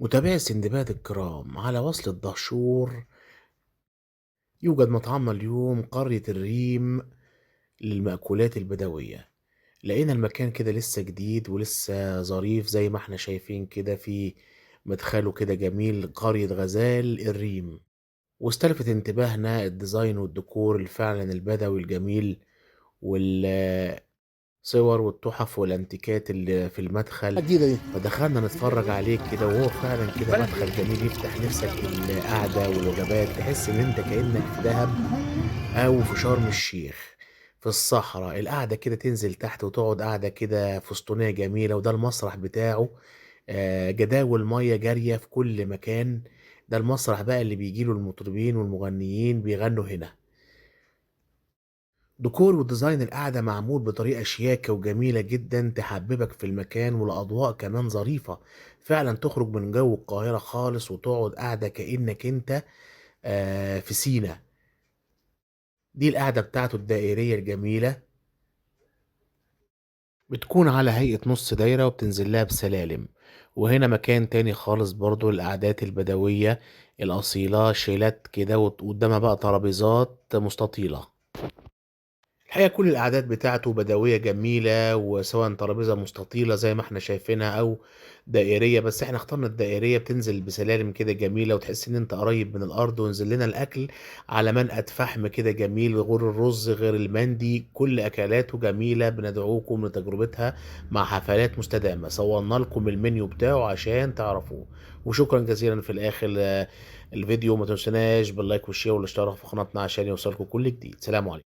متابعي السندباد الكرام، على وصل الدهشور يوجد مطعمنا اليوم قرية الريم للمأكولات البدوية. لقينا المكان كده لسه جديد ولسه ظريف زي ما احنا شايفين كده، في مدخله كده جميل، قرية غزال الريم. واستلفت انتباهنا ال design والديكور اللي فعلا البدوي الجميل، والصور والتحف والانتيكات اللي في المدخل. الجديدة دي. فدخلنا نتفرج عليه كده، وهو فعلا كده مدخل جميل يفتح نفسك القعدة والوجبات، تحس ان انت كأنك في دهب او في شرم الشيخ في الصحراء. القعدة كده تنزل تحت وتقعد قعدة كده فسطونية جميلة، وده المسرح بتاعه، جداول مية جارية في كل مكان. ده المسرح بقى اللي بيجيله المطربين والمغنيين بيغنوا هنا. ديكور و design القعدة معمول بطريقة شياكة وجميلة جدا تحببك في المكان، والأضواء كمان ظريفة فعلا، تخرج من جو القاهرة خالص وتقعد قاعدة كأنك انت في سينا. دي القعدة بتاعته الدائرية الجميلة، بتكون على هيئة نص دايرة وبتنزل لها بسلالم. وهنا مكان تاني خالص برضو للقعدات البدوية الأصيلة، شيلات كده وقدامها بقى ترابيزات مستطيلة. الحقيقة كل القعدات بتاعته بدوية جميلة، وسواء ترابيزة مستطيلة زي ما احنا شايفينها أو دائرية، بس احنا اخترنا الدائرية، بتنزل بسلالم كده جميلة وتحس ان انت قريب من الأرض. ونزل لنا الأكل على منقد فحم كده جميل، غير الرز غير المندي، كل أكلاته جميلة. بندعوكم لتجربتها مع حفلات مستدامة. صورنا لكم المنيو بتاعه عشان تعرفوه. وشكرا جزيلا في الآخر الفيديو، ما تنسوناش بال like وال share والاشتراك في قناتنا عشان يوصلكم كل جديد. سلام عليكم.